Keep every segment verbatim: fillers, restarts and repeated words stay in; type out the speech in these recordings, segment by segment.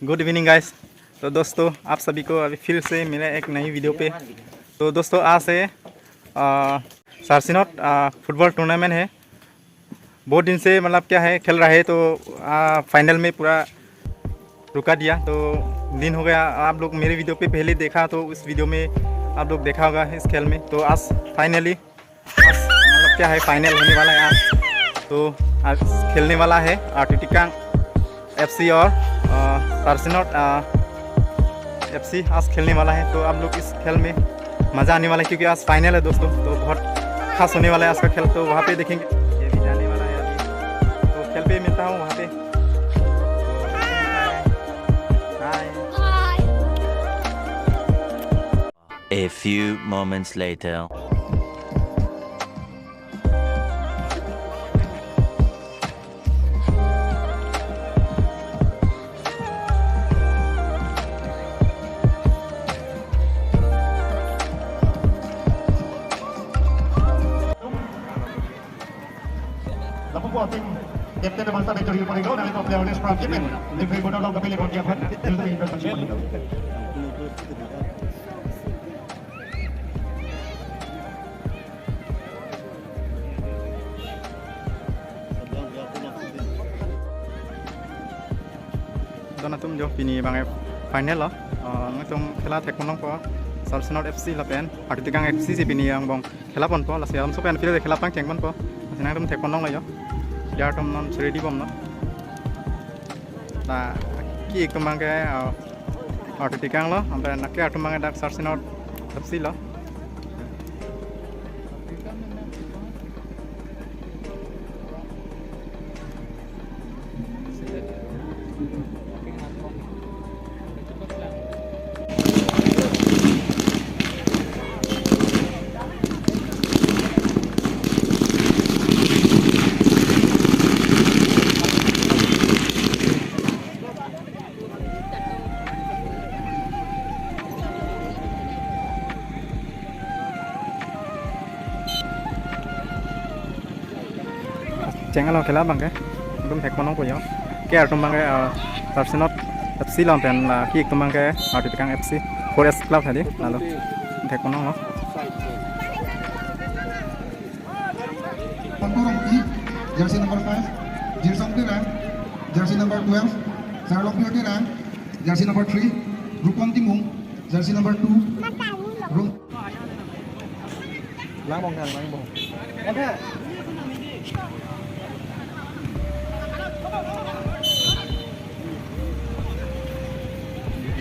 Good evening guys. तो दोस्तों, आप सभी को अभी फिर से मिले एक नई वीडियो पे। तो दोस्तों, आज है, आ, सरसीनोट, आ, फुटबॉल टूर्नामेंट है। बहुत दिन से, मतलब क्या है, खेल रहा है, तो, आ, फाइनल में पूरा रुका दिया। तो दिन हो गया, आप लोग मेरे वीडियो पे पहले देखा, तो उस वीडियो में आप लोग देखा होगा इस खेल में। तो आज फाइनली, आज मतलब क्या है, फाइनल होने वाला है आज। तो आज खेलने वाला है, आ, टुटिकांग एफसी और, आ, सरसीनोट, आ, एफसी आज खेलने वाला है। तो आप लोग इस खेल में मजा आने वाला है, क्योंकि आज फाइनल है दोस्तों, तो बहुत खास होने वाला है आज का खेल। तो वहाँ पे देखेंगे, ये भी जाने वाला है अभी। तो खेल पे मिलता हूँ वहाँ पे। हाय। A few moments later. Lapu po ating captain naman sa medyo rin po rin, nalito player list from Japan. Referee po na lang kapili po niya po. Don atum jo, pini abang final lo. Oh, nangtum khela thekponlongpo. Sarsinot F C lapen Artitikang F C si pini angbong khela ponpo, lasi alam so pen field khela pangcheng ponpo. Lasi nangtum thekponlonglo jo. Player atum non ready bomlo. La, ki-ik atum abangke, ah, Artitikang lo, ampe naki atum abangke dak Sarsinot F C lo. Cheng alo khela abangke. Nangtum thekponlongpo jo. Ke atum abangke, ah, Sarsinot F C lo pen la ki-ik atum abangke Artitikang F C four S club hadi. Lalo. Thekponlonglo. Pangkorong P, jersey number five, Jirsong Terang, jersey number twelve, Sarlokpio Terang, jersey number three, Rupon Timung, jersey number two, Rum- Langbong, langbong.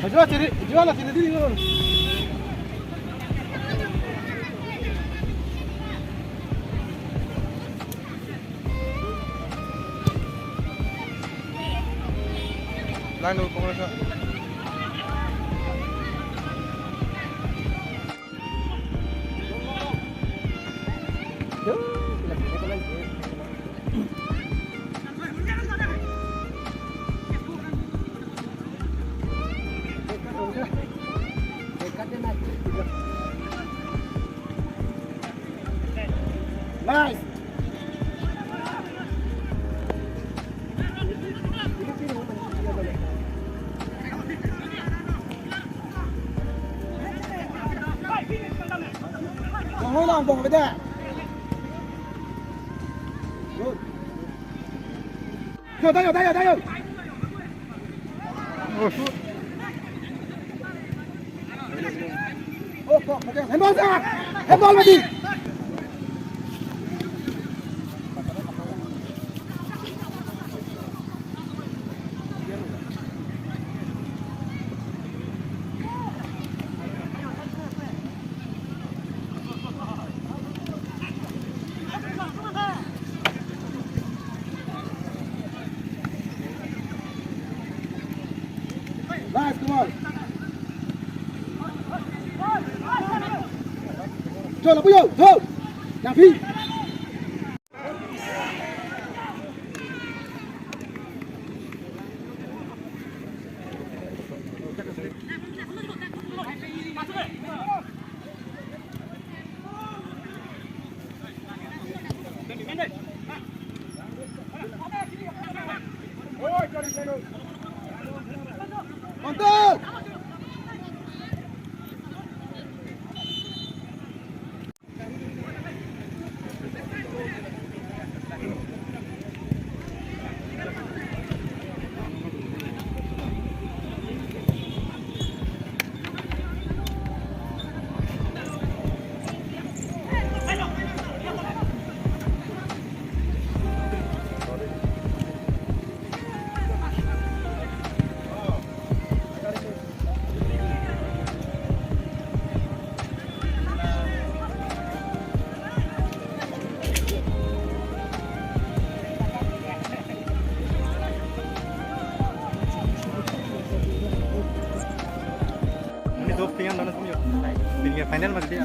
Jual ciri, jual lah ciri diri. Lang dulu, pengurus. Nice. Bong lang, bong beda. Good. Yo, tayo, tayo, tayo. Handball sa! Handball mati! Nice, come on. Chol, apuyo, chol. Yang pi.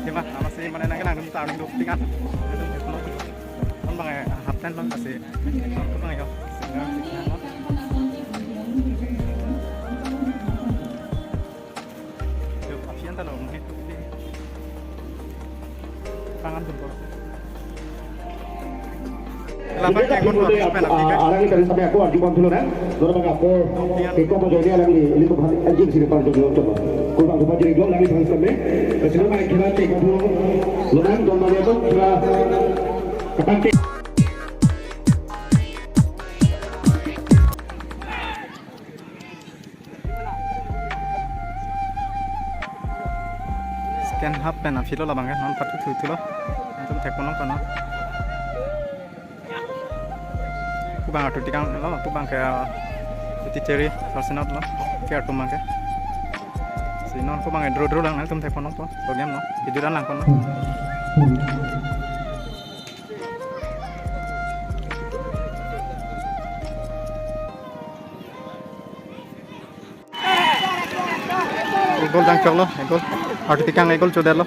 Ema, amatsi mane nangkenangdun ta arni dopik an. Kon bang, eh, half time bang kasi. Kon bang yo. Yo, apian ta lo, mungkin. Pangan dun ko. Labang ke kon harus penalti ke. Arang ini tadi sampai aku arju bantu lo na. Lo bang aku. Ke ko mo jadi alang di, ini bukan anjing sini para jodi lo coba. Kurang coba jadi gol lagi sampai. Sini main kira cek dulu. Lo nang don main itu kira kepake. Second half pen aphi lo labang ke non pathu thu thu lo. Antum thek ponlong kono. Kubang atu tikang lo, kubang ke, uh, iti cheri, Arsenal lo. Ke atum bang ke. Si non kubang ke draw draw lang, antum thek ponlong po. Program lo. Kejuran lang kono. Egol jangchok lo, egol. Arti tikang egol chodet lo.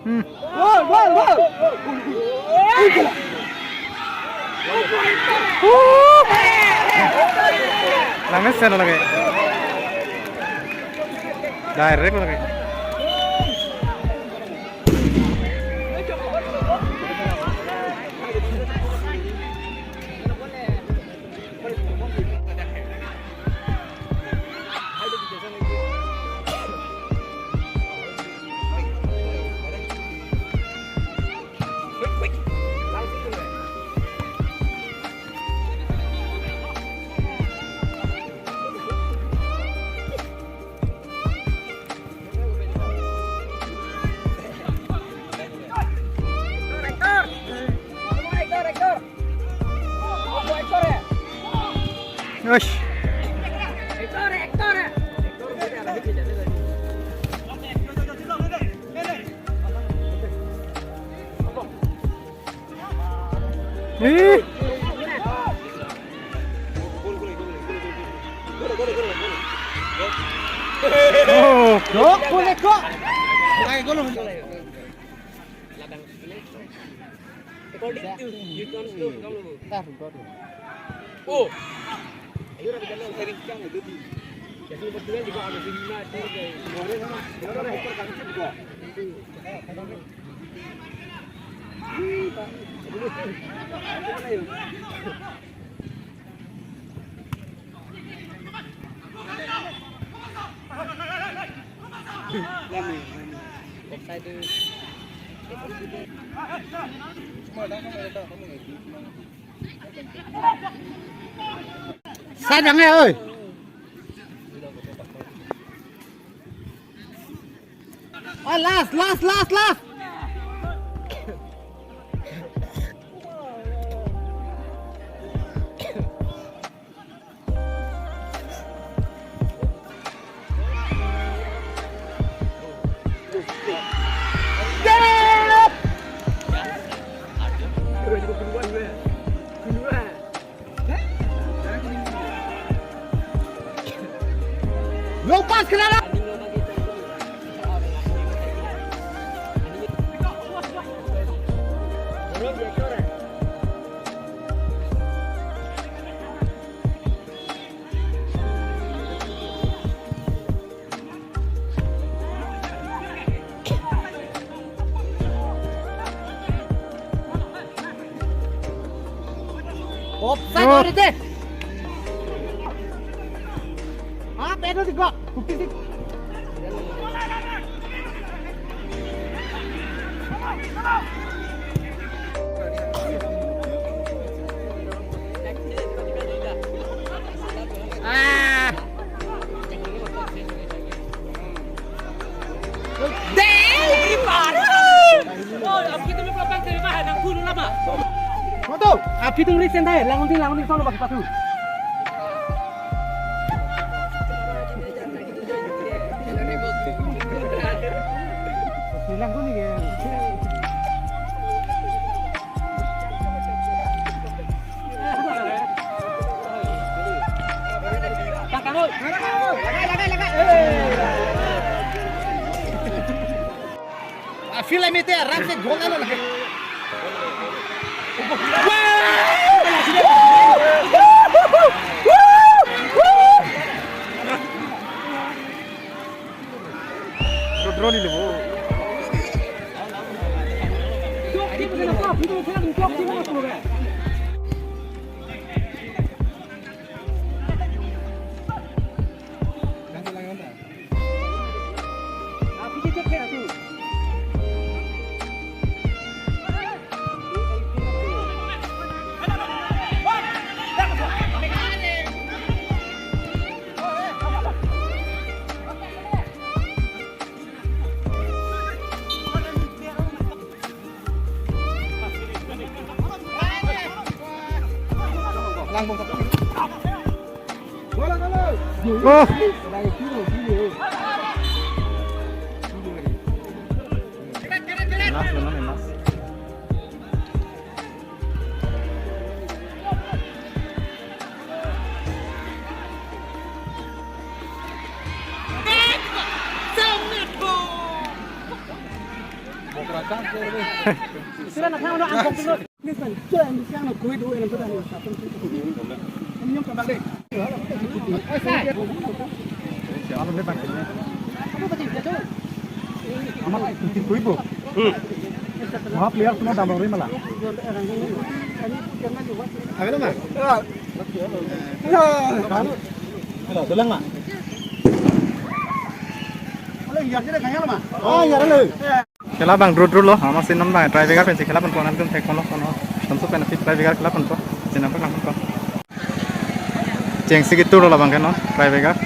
Hmm. Gol, gol, gol. Langmesen lagi. Direct lagi. Ush. Ih. Oh, kok, boleh kok. According to you, don't know, don't know. Tar, tar. Oh. Ayo, rapi kalau sering kang itu di. Jadi betulan juga ada di mana, di mana, di mana, ekor kang itu juga. Sai dang e, oi. Oh, last, last, last, last. Long pass ke dalam. Offside. Oh. Ore de. Ha, penalty kok. Fifty six. Ah. Aphi tung ri sendai, langding, langding, sono bagi patu. Langding ni ya. Lagai, lagai, lagai. Ah, field limit ya, run se goal na lo lagi. Draw ni lo. Oh. Last, last, last. Ama, ti kuibo. Hmm. Maha player tuma dam rori mala. Avelo ma? Kan? Halo, dolang ma? Halo, iyar jere kaya ma? Ah, iyar le. Khela abang draw draw lo, amatsi non abang tiebreaker pensi khela ponpo, nanglitum thekponlo, kono atum so pen aphi tiebreaker khela ponpo, si nangpaklang ponpo. Chengsi ketur lo labang ke non tiebreaker.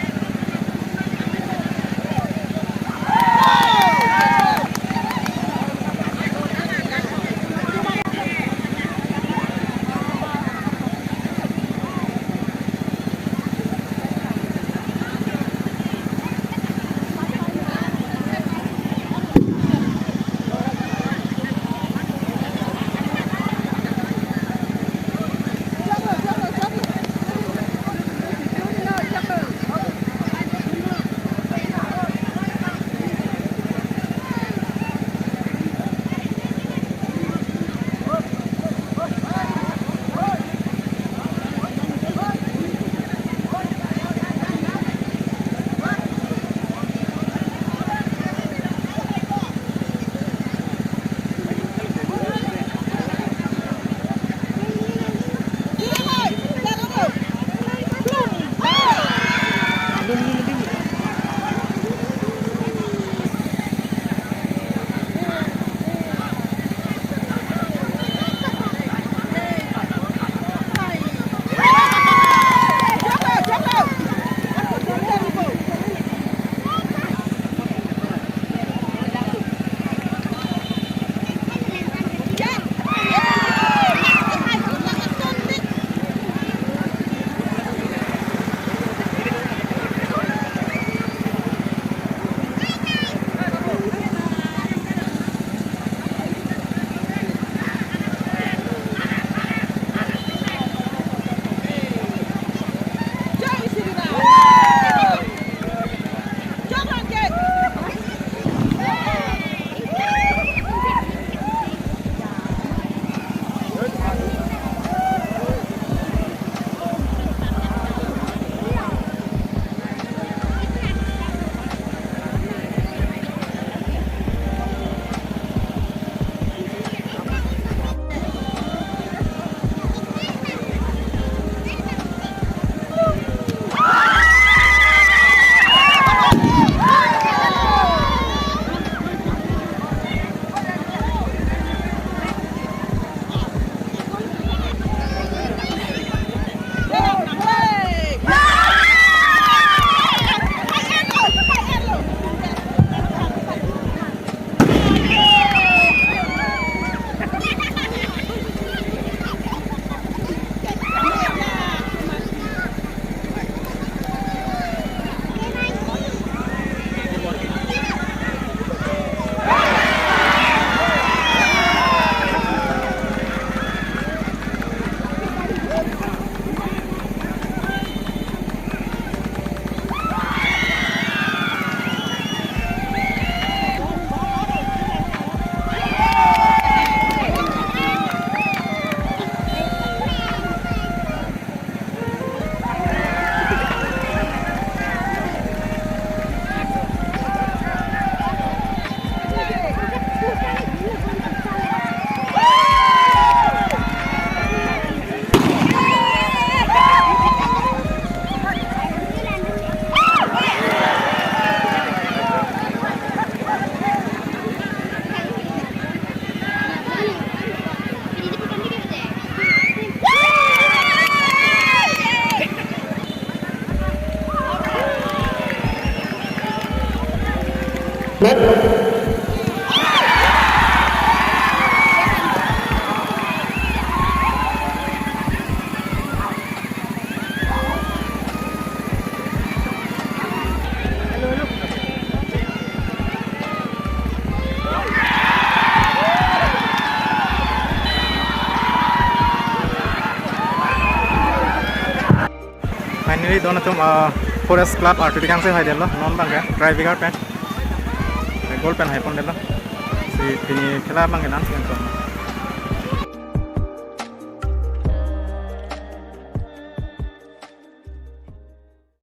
Finally, don atum, ah, Forest Club R T D kangse haidetlo, non abang ke, tiebreaker pen. Eh, goal pen haipondetlo. Si pini khela abang ke non, si antum.